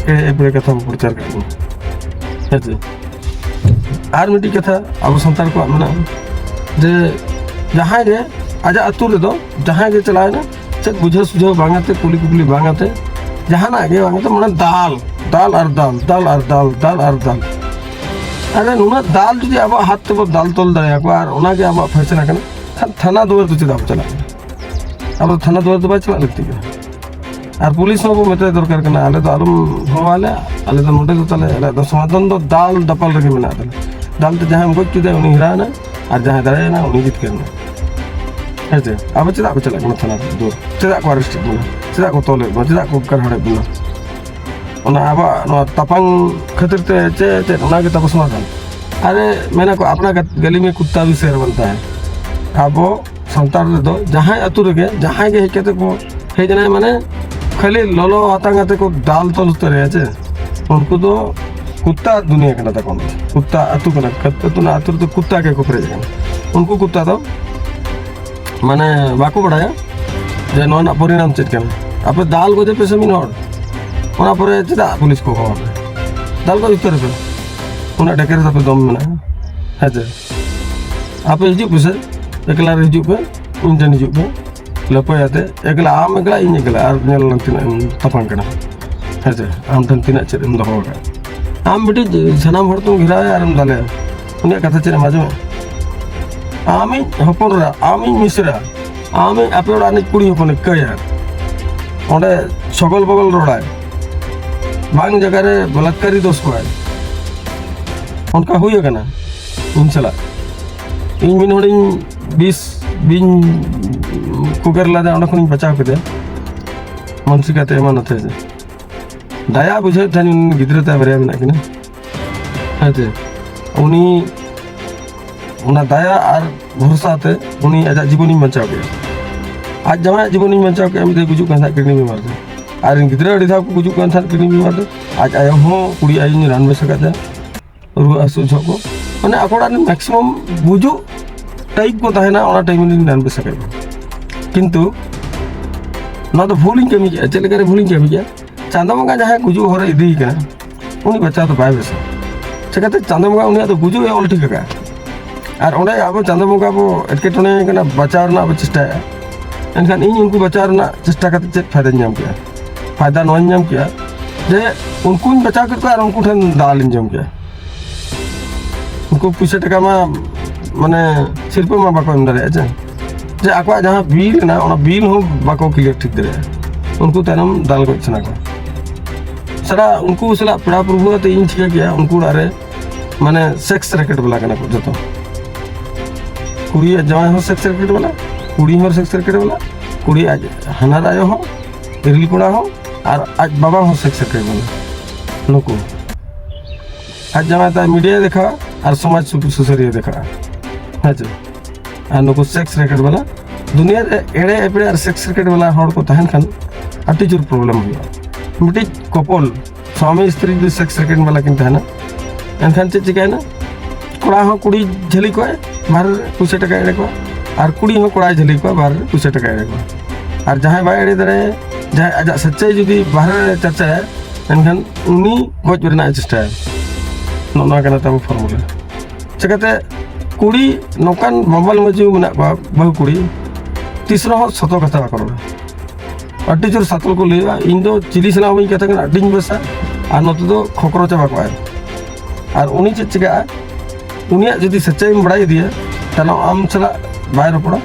ᱮᱲᱮ ᱮᱯᱲᱮ ᱠᱟᱛᱷᱟ ᱵᱚ ᱯᱨᱚᱪᱟᱨ ᱠᱟᱜ ᱠᱟᱱᱟ᱾ ᱦᱮᱸ ᱪᱮ? ᱟᱨ ᱢᱤᱫᱴᱤᱡ ᱠᱟᱛᱷᱟ ᱟᱵᱚ ᱥᱟᱱᱛᱟᱲ ᱠᱚᱣᱟᱜ ᱢᱮᱱᱟᱜᱼᱟ ᱡᱮ, ᱡᱟᱦᱟᱸᱭ ᱜᱮ ᱟᱡᱟᱜ ᱟᱹᱛᱩ ᱨᱮᱫᱚ ᱡᱟᱦᱟᱸᱭ ᱜᱮ ᱪᱟᱞᱟᱣᱮᱱᱟ, ᱪᱮᱫ ᱵᱩᱡᱷᱟᱹᱣ ᱥᱩᱡᱷᱟᱹᱣ ᱵᱟᱝ ᱟᱛᱮ, ᱠᱩᱞᱤ ᱠᱩᱯᱞᱤ ᱵᱟᱝ ᱟᱛᱮ, ᱡᱟᱦᱟᱱᱟᱜ ᱜᱮ ᱵᱟᱝ ᱟᱛᱮ, ᱢᱟᱱᱮ ᱫᱟᱞ, ᱫᱟᱞ ᱟᱨ ᱫᱟᱞ, ᱫᱟᱞ ᱟᱨ ᱫᱟᱞ, ᱫᱟᱞ ᱟᱨ ᱫᱟᱞ᱾ ᱟᱨᱮ, ᱱᱩᱱᱟᱹᱜ ᱫᱟᱞ ᱡᱩᱫᱤ ᱟᱵᱚᱣᱟᱜ ᱦᱟᱛ ᱛᱮᱵᱚ ᱫᱟᱞ ᱛᱚᱞ ᱫᱟᱲᱮᱭᱟᱠᱚᱣᱟ ᱟᱨ ᱚᱱᱟᱜᱮ ᱟᱵᱚᱣᱟᱜ ᱯᱷᱟᱭᱥᱟᱞᱟ ᱠᱟᱱᱟ, ᱠᱷᱟᱱ ᱛᱷᱟᱱᱟ ᱫᱩᱣᱟᱹᱨ ᱫᱚ ᱪᱮᱫᱟᱜ ᱵᱚ ᱪᱟᱞᱟᱜ ᱠᱟᱱᱟ? ᱟᱵᱚ ᱫᱚ ᱛᱷᱟᱱᱟ ᱫᱩᱣᱟᱹᱨ ᱫᱚ ᱵᱟᱭ ᱪᱟᱞᱟᱜ ᱞᱟᱹᱠᱛᱤ ᱠᱟᱱᱟ᱾ ᱟᱨ ᱯᱩᱞᱤᱥ ᱦᱚᱸ ᱵᱚ ᱢᱮᱛᱟᱭ ᱫᱚᱨᱠᱟᱨ ᱠᱟᱱᱟ, ᱟᱞᱮ ᱫᱚ ᱟᱞᱚᱢ ᱦᱚᱦᱚᱣᱟᱞᱮ, ᱟᱞᱮ ᱫᱚ ᱱᱚᱰᱮ ᱫᱚ ᱛᱟᱞᱮ ᱟᱞᱮᱭᱟᱜ ᱫᱚ ᱥᱚᱢᱟᱫᱷᱟᱱ ᱫᱚ ᱫᱟᱞ ᱫᱟᱯᱟᱞ ᱨᱮᱜᱮ ᱢᱮᱱᱟᱜ ᱛᱟᱞᱮ᱾ ᱫᱟᱞ ᱛᱮ ᱡᱟᱦᱟᱸᱭᱮᱢ ᱜᱚᱡ ᱠᱮᱫᱮᱭᱟ ᱩᱱᱤ ᱦᱮᱨᱟᱣᱮᱱᱟ, ᱟᱨ ᱡᱟᱦᱟᱸᱭ ᱫᱟᱲᱮᱭᱮᱱᱟ ᱩᱱᱤ ᱡᱤᱛᱠᱟᱹᱨ ᱮᱱᱟ᱾ ᱦᱮᱸ ᱥᱮ? ᱟᱵᱚ ᱪᱮᱫᱟᱜ ᱠᱚ ᱪᱟᱞᱟᱜ ᱠᱟᱱᱟ ᱛᱷᱟᱱᱟ ᱨᱮ? ᱪᱮᱫᱟᱜ ᱠᱚ ᱟᱨᱮᱥᱴ ᱮᱫ ᱵᱚᱱᱟ? ᱪᱮᱫᱟᱜ ᱠᱚ ᱛᱚᱞᱮᱫ ᱵᱚᱱᱟ? ᱪᱮᱫᱟᱜ ᱠᱚ ᱜᱟᱨᱦᱟᱲᱮᱫ ᱵᱚᱱᱟ? ᱚᱱᱟ ᱟᱵᱚᱣᱟᱜ ᱱᱚᱣᱟ ᱛᱟᱯᱟᱝ ᱠᱷᱟᱹᱛᱤᱨ ᱛᱮ ᱪᱮᱫ, ᱪᱮᱫ ᱚᱱᱟ ᱜᱮ ᱛᱟᱵᱚ ᱥᱚᱢᱟᱫᱷᱟᱱ? ᱟᱨᱮ ᱢᱮᱱᱟ ᱠᱚ, "ᱟᱯᱱᱟ ᱜᱟᱞᱤ ᱢᱮ ᱠᱩᱛᱛᱟ ᱵᱷᱤ ᱥᱮᱨ ᱵᱟᱱᱛᱟ ᱦᱟᱭ᱾" ᱟᱵᱚ ᱥᱟᱱᱛᱟᱲ ᱨᱮᱫᱚ ᱡᱟᱦᱟᱸᱭ ᱟᱹᱛᱩ ᱨᱮᱜᱮ ᱡᱟᱦᱟᱸᱭ ᱜᱮ ᱦᱮᱡ ᱠᱟᱛᱮ ᱠᱚ ᱦᱮᱡ ᱮᱱᱟᱭ, ᱢᱟᱱᱮ ᱠᱷᱟᱹᱞᱤ ᱞᱚᱞᱚ ᱟᱛᱟᱝ ᱠᱟᱛᱮ ᱠᱚ ᱫᱟᱞ ᱛᱚᱞ ᱩᱛᱟᱹᱨᱮᱭᱟ ᱪᱮ, ᱩᱱᱠᱩ ᱫᱚ ᱠᱩᱛᱛᱟ ᱫᱩᱱᱤᱭᱟᱹ ᱠᱟᱱᱟ ᱛᱟᱠᱚ᱾ ᱠᱩᱛᱛᱟ ᱟᱹᱛᱩ ᱠᱟᱱᱟ, ᱟᱹᱛᱩ, ᱚᱱᱟ ᱟᱹᱛᱩ ᱨᱮᱫᱚ ᱠᱩᱛᱛᱟ ᱜᱮᱠᱚ ᱯᱮᱨᱮᱡ ᱟᱠᱟᱱᱟ᱾ ᱩᱱᱠᱩ ᱠᱩᱛᱛᱟ ᱫᱚ ᱢᱟᱱᱮ ᱵᱟᱠᱚ ᱵᱟᱲᱟᱭᱟ ᱡᱮ ᱱᱚᱣᱟ ᱨᱮᱱᱟᱜ ᱯᱚᱨᱤᱱᱟᱢ ᱪᱮᱫ ᱠᱟᱱᱟ᱾ ᱟᱯᱮ ᱫᱟᱞ ᱜᱚᱡᱮ ᱯᱮ ᱥᱮ ᱢᱤᱫ ᱦᱚᱲ, ᱚᱱᱟ ᱯᱚᱨᱮ ᱪᱮᱫᱟᱜ ᱯᱩᱞᱤᱥ ᱠᱚ ᱦᱚᱦᱚ ᱟᱯᱮ? ᱫᱟᱞ ᱜᱚᱡ ᱩᱛᱟᱹᱨ ᱯᱮ, ᱩᱱᱟᱹᱜ ᱰᱷᱮᱨ ᱛᱟᱯᱮ ᱫᱚᱢ ᱢᱮᱱᱟᱜᱼᱟ᱾ ᱦᱮᱸ ᱪᱮ? ᱟᱯᱮ ᱦᱤᱡᱩᱜ ᱯᱮᱥᱮ, ᱮᱠᱞᱟ ᱨᱮ ᱦᱤᱡᱩᱜ ᱯᱮ, ᱤᱧ ᱴᱷᱮᱱ ᱦᱤᱡᱩᱜ ᱯᱮ, ᱞᱟᱹᱯᱟᱹᱭ ᱟᱛᱮ, ᱮᱠᱞᱟ ᱟᱢ ᱮᱠᱞᱟ, ᱤᱧ ᱮᱠᱞᱟ, ᱟᱨ ᱧᱮᱞ ᱞᱟᱝ ᱛᱤᱱᱟᱹᱜ ᱮᱢ ᱛᱟᱯᱟᱢ ᱠᱟᱱᱟ᱾ ᱦᱮᱸ ᱪᱮ? ᱟᱢ ᱴᱷᱮᱱ ᱛᱤᱱᱟᱹᱜ ᱪᱮᱫ ᱮᱢ ᱫᱚᱦᱚ ᱟᱠᱟᱫ? ᱟᱢ ᱢᱤᱫᱴᱤᱡ ᱥᱟᱱᱟᱢ ᱦᱚᱲ ᱛᱮᱢ ᱜᱷᱮᱨᱟᱣᱮᱭᱟ ᱟᱨᱮᱢ ᱫᱟᱞᱮᱭᱟ, ᱩᱱᱤᱭᱟᱜ ᱠᱟᱛᱷᱟ ᱪᱮᱫ ᱮᱢ ᱟᱸᱡᱚᱢᱟ? ᱟᱢᱤᱡ ᱦᱚᱯᱚᱱ ᱮᱨᱟ, ᱟᱢᱤᱡ ᱢᱤᱥᱨᱟ, ᱟᱢᱤᱡ ᱟᱯᱮ ᱚᱲᱟᱜ ᱨᱤᱱᱤᱡ ᱠᱩᱲᱤ ᱦᱚᱯᱚᱱ ᱤᱠᱟᱹᱭᱟ, ᱚᱸᱰᱮ ᱥᱚᱜᱚᱞ ᱵᱚᱜᱚᱞ ᱨᱚᱲᱟᱭ, ᱵᱟᱝ ᱡᱟᱭᱜᱟ ᱨᱮ ᱵᱟᱞᱟᱛᱠᱟᱨᱤ ᱫᱳᱥ ᱠᱚᱣᱟᱭ, ᱚᱱᱠᱟ ᱦᱩᱭ ᱟᱠᱟᱱᱟ ᱤᱧ ᱥᱟᱞᱟᱜ᱾ ᱤᱧ ᱢᱤᱫ ᱦᱚᱲᱤᱧ ᱵᱤᱥ ᱵᱤᱧ ᱠᱚ ᱜᱮᱨ ᱞᱮᱫᱮᱭᱟ, ᱚᱸᱰᱮ ᱠᱷᱚᱱᱤᱧ ᱵᱟᱪᱟᱣ ᱠᱮᱫᱮᱭᱟ ᱢᱟᱱᱥᱤᱠᱟᱛᱮ ᱮᱢᱟᱱ ᱟᱛᱮ᱾ ᱫᱟᱭᱟ ᱵᱩᱡᱷᱟᱹᱣᱮᱫ ᱛᱟᱦᱮᱱ, ᱩᱱᱤ ᱜᱤᱫᱽᱨᱟᱹ ᱛᱟᱭ ᱵᱟᱨᱭᱟ ᱢᱮᱱᱟᱜ ᱠᱤᱱᱟ᱾ ᱦᱮᱸ ᱪᱮ? ᱩᱱᱤ ᱚᱱᱟ ᱫᱟᱭᱟ ᱟᱨ ᱵᱷᱚᱨᱥᱟ ᱛᱮ ᱩᱱᱤ ᱟᱡᱟᱜ ᱡᱤᱵᱚᱱᱤᱧ ᱵᱟᱧᱪᱟᱣ ᱠᱮᱫᱟ᱾ ᱟᱡ ᱡᱟᱶᱟᱭᱟᱜ ᱡᱤᱵᱚᱱᱤᱧ ᱵᱟᱧᱪᱟᱣ ᱠᱮᱫᱟ, ᱢᱤᱫ ᱫᱷᱟᱣ ᱜᱩᱡᱩᱜ ᱠᱟᱱ ᱛᱟᱦᱮᱸᱫ ᱠᱤᱰᱱᱤ ᱵᱤᱢᱟᱨ ᱛᱮ᱾ ᱟᱨ ᱤᱧ ᱜᱤᱫᱽᱨᱟᱹ ᱟᱹᱰᱤ ᱫᱷᱟᱣ ᱠᱚ ᱜᱩᱡᱩᱜ ᱠᱟᱱ ᱛᱟᱦᱮᱸᱫ ᱠᱤᱰᱱᱤ ᱵᱤᱢᱟᱨ ᱛᱮ᱾ ᱟᱡ ᱟᱭᱳ ᱦᱚᱸ ᱠᱩᱲᱤ ᱟᱭᱳᱧ ᱨᱟᱱ ᱵᱮᱥ ᱟᱠᱟᱫᱮᱭᱟ ᱨᱩᱣᱟᱹ ᱦᱟᱹᱥᱩ ᱡᱚᱦᱚᱜ ᱠᱚ᱾ ᱢᱟᱱᱮ ᱟᱠᱚ ᱚᱲᱟᱜ ᱨᱮᱱ ᱢᱮᱠᱥᱤᱢᱟᱢ ᱜᱩᱡᱩᱜ ᱴᱟᱭᱤᱯ ᱠᱚ ᱛᱟᱦᱮᱱᱟ, ᱚᱱᱟ ᱴᱟᱭᱤᱢ ᱨᱮᱞᱤᱧ ᱨᱟᱱ ᱵᱮᱥ ᱟᱠᱟᱫ ᱠᱚᱣᱟ᱾ ᱠᱤᱱᱛᱩ ᱱᱚᱣᱟ ᱫᱚ ᱵᱷᱩᱞᱤᱧ ᱠᱟᱹᱢᱤ ᱠᱮᱫᱼᱟ᱾ ᱪᱮᱫ ᱞᱮᱠᱟᱨᱮ ᱵᱷᱩᱞᱤᱧ ᱠᱟᱹᱢᱤ ᱠᱮᱫᱼᱟ? ᱪᱟᱸᱫᱚ ᱵᱚᱸᱜᱟ ᱡᱟᱦᱟᱸᱭ ᱜᱩᱡᱩᱜ ᱦᱚᱨᱮ ᱤᱫᱤᱭᱮ ᱠᱟᱱᱟ, ᱩᱱᱤ ᱵᱟᱧᱪᱟᱣ ᱫᱚ ᱵᱟᱭ ᱵᱮᱥᱟ᱾ ᱪᱤᱠᱟᱹᱛᱮ? ᱪᱟᱸᱫᱚ ᱵᱚᱸᱜᱟ ᱩᱱᱤᱭᱟᱜ ᱫᱚ ᱜᱩᱡᱩᱜ ᱮ ᱚᱞ ᱴᱷᱤᱠ ᱟᱠᱟᱫᱼᱟ᱾ ᱟᱨ ᱚᱸᱰᱮ ᱟᱵᱚ ᱪᱟᱸᱫᱚ ᱵᱚᱸᱜᱟ ᱵᱚ ᱮᱴᱠᱮᱴᱚᱬᱮ ᱠᱟᱱᱟ, ᱵᱟᱧᱪᱟᱣ ᱨᱮᱱᱟᱜ ᱵᱚ ᱪᱮᱥᱴᱟᱭᱟ᱾ ᱮᱱᱠᱷᱟᱱ ᱤᱧ ᱩᱱᱠᱩ ᱵᱟᱧᱪᱟᱣ ᱨᱮᱱᱟᱜ ᱪᱮᱥᱴᱟ ᱠᱟᱛᱮ ᱪᱮᱫ ᱯᱷᱟᱭᱫᱟᱧ ᱧᱟᱢ ᱠᱮᱫᱼᱟ? ᱯᱷᱟᱭᱫᱟ ᱱᱚᱣᱟᱧ ᱧᱟᱢ ᱠᱮᱫᱼᱟ ᱡᱮ ᱩᱱᱠᱩᱧ ᱵᱟᱧᱪᱟᱣ ᱠᱮᱫ ᱠᱚᱣᱟ ᱟᱨ ᱩᱱᱠᱩ ᱴᱷᱮᱱ ᱫᱟᱣ ᱞᱤᱧ ᱡᱚᱢ ᱠᱮᱫᱼᱟ᱾ ᱩᱱᱠᱩ ᱯᱩᱭᱥᱟᱹ ᱴᱟᱠᱟ ᱢᱟ, ᱢᱟᱱᱮ, ᱥᱤᱨᱯᱟᱹ ᱢᱟ ᱵᱟᱠᱚ ᱮᱢ ᱫᱟᱲᱮᱭᱟᱜᱼᱟ ᱪᱮ? ᱡᱮ ᱟᱠᱚᱣᱟᱜ ᱡᱟᱦᱟᱸ ᱵᱤᱞ ᱦᱮᱱᱟᱜᱼᱟ, ᱚᱱᱟ ᱵᱤᱞ ᱦᱚᱸ ᱵᱟᱠᱚ ᱠᱞᱤᱭᱟᱨ ᱴᱷᱤᱠ ᱫᱟᱲᱮᱭᱟᱜᱼᱟ᱾ ᱩᱱᱠᱩ ᱛᱟᱭᱱᱚᱢ ᱫᱟᱞ ᱜᱚᱡ ᱥᱟᱱᱟ ᱠᱚᱣᱟ᱾ ᱥᱟᱞᱟ ᱩᱱᱠᱩ ᱥᱟᱞᱟᱜ ᱯᱮᱲᱟ ᱯᱨᱚᱵᱷᱩ ᱟᱛᱮ ᱤᱧ ᱴᱷᱤᱠᱟᱹ ᱠᱮᱜᱼᱟ, ᱩᱱᱠᱩ ᱚᱲᱟᱜ ᱨᱮ ᱢᱟᱱᱮ ᱥᱮᱠᱥ ᱨᱮᱠᱮᱴ ᱵᱟᱞᱟ ᱠᱟᱱᱟ ᱠᱚ ᱡᱚᱛᱚ᱾ ᱠᱩᱲᱤᱭᱟᱜ ᱡᱟᱶᱟᱭ ᱦᱚᱸ ᱥᱮᱠᱥ ᱨᱮᱠᱮᱴ ᱵᱟᱞᱟ, ᱠᱩᱲᱤ ᱦᱚᱸ ᱥᱮᱠᱥ ᱨᱮᱠᱮᱴ ᱵᱟᱞᱟ, ᱠᱩᱲᱤ ᱟᱡ ᱦᱟᱱᱟᱨ ᱟᱭᱳ ᱦᱚᱸ, ᱤᱨᱤᱞ ᱠᱚᱲᱟ ᱦᱚᱸ, ᱟᱨ ᱟᱡ ᱵᱟᱵᱟ ᱦᱚᱸ ᱥᱮᱠᱥ ᱨᱮᱠᱮᱴ ᱵᱟᱞᱟ᱾ ᱱᱩᱠᱩ ᱟᱡ ᱡᱟᱶᱟᱭ ᱛᱟᱭ ᱢᱤᱰᱤᱭᱟ ᱫᱮᱠᱷᱟᱣᱟ ᱟᱨ ᱥᱚᱢᱟᱡᱽ ᱥᱩ- ᱥᱩᱥᱟᱹᱨᱤᱭᱟᱹ ᱫᱮᱠᱷᱟᱣᱟ᱾ ᱦᱮᱸ ᱪᱮ? ᱟᱨ ᱱᱩᱠᱩ ᱥᱮᱠᱥ ᱨᱮᱠᱮᱴ ᱵᱟᱞᱟ, ᱫᱩᱱᱤᱭᱟᱹ ᱨᱮ ᱮᱲᱮ ᱮᱯᱲᱮ ᱟᱨ ᱥᱮᱠᱥ ᱨᱮᱠᱮᱴ ᱵᱟᱞᱟ ᱦᱚᱲ ᱠᱚ ᱛᱟᱦᱮᱱ ᱠᱷᱟᱱ ᱟᱹᱰᱤ ᱡᱳᱨ ᱯᱨᱚᱵᱞᱮᱢ ᱦᱩᱭᱩᱜᱼᱟ᱾ ᱢᱤᱫᱴᱤᱡ ᱠᱚᱯᱚᱞ, ᱥᱣᱟᱢᱤ ᱥᱛᱨᱤ ᱡᱩᱫᱤ ᱥᱮᱠᱥ ᱨᱮᱠᱮᱴ ᱵᱟᱞᱟ ᱠᱤᱱ ᱛᱟᱦᱮᱱᱟ, ᱮᱱᱠᱷᱟᱱ ᱪᱮᱫ ᱪᱤᱠᱟᱹᱭᱮᱱᱟ? ᱠᱚᱲᱟ ᱦᱚᱸ ᱠᱩᱲᱤ ᱡᱷᱟᱹᱞᱤ ᱠᱚᱣᱟᱭ, ᱵᱟᱦᱨᱮ ᱨᱮ ᱯᱩᱭᱥᱟᱹ ᱴᱟᱠᱟᱭ ᱮᱲᱮ ᱠᱚᱣᱟ, ᱟᱨ ᱠᱩᱲᱤ ᱦᱚᱸ ᱠᱚᱲᱟᱭ ᱡᱷᱟᱹᱞᱤ ᱠᱚᱣᱟ, ᱵᱟᱦᱨᱮ ᱨᱮ ᱯᱩᱭᱥᱟᱹ ᱴᱟᱠᱟᱭ ᱮᱲᱮ ᱠᱚᱣᱟ᱾ ᱟᱨ ᱡᱟᱦᱟᱸᱭ ᱵᱟᱭ ᱮᱲᱮ ᱫᱟᱲᱮᱭᱟᱭᱟ, ᱡᱟᱦᱟᱸᱭ ᱟᱡᱟᱜ ᱥᱟᱹᱪᱟᱹᱭ ᱡᱩᱫᱤ ᱵᱟᱦᱨᱮ ᱨᱮ ᱪᱟᱨᱪᱟᱭᱟ, ᱮᱱᱠᱷᱟᱱ ᱩᱱᱤ ᱜᱚᱡ ᱨᱮᱱᱟᱜ ᱮ ᱪᱮᱥᱴᱟᱭᱟ᱾ ᱱᱚᱜᱼᱚ ᱱᱚᱣᱟ ᱠᱟᱱᱟ ᱛᱟᱵᱚ ᱯᱷᱚᱨᱢᱩᱞᱟ᱾ ᱪᱤᱠᱟᱹᱛᱮ ᱠᱩᱲᱤ ᱱᱚᱝᱠᱟᱱ ᱵᱟᱢᱵᱟᱞ ᱢᱟᱹᱡᱷᱤ ᱢᱮᱱᱟᱜ ᱠᱚᱣᱟ, ᱵᱟᱹᱦᱩ ᱠᱩᱲᱤ ᱛᱤᱥ ᱨᱮᱦᱚᱸ ᱥᱚᱛᱚ ᱠᱟᱛᱷᱟ ᱵᱟᱠᱚ ᱨᱚᱲᱟ᱾ ᱟᱹᱰᱤ ᱡᱳᱨ ᱥᱟᱛᱚᱞ ᱠᱚ ᱞᱟᱹᱭᱟ, "ᱤᱧ ᱫᱚ ᱪᱤᱞᱤ ᱥᱟᱞᱟᱜ ᱦᱚᱸ ᱵᱟᱹᱧ ᱠᱟᱛᱷᱟ ᱠᱟᱱᱟ, ᱟᱹᱰᱤᱧ ᱵᱮᱥᱟ", ᱟᱨ ᱱᱚᱛᱮ ᱫᱚ ᱠᱷᱚᱠᱨᱚ ᱪᱟᱵᱟ ᱠᱚᱜᱼᱟᱭ᱾ ᱟᱨ ᱩᱱᱤ ᱪᱮᱫ ᱪᱤᱠᱟᱹᱜᱼᱟ? ᱩᱱᱤᱭᱟᱜ ᱡᱩᱫᱤ ᱥᱟᱹᱪᱟᱹᱭᱮᱢ ᱵᱟᱲᱟᱭ ᱤᱫᱤᱭᱟ, ᱛᱟᱦᱞᱮ ᱟᱢ ᱥᱟᱞᱟᱜ ᱵᱟᱭ ᱨᱚᱯᱚᱲᱟ᱾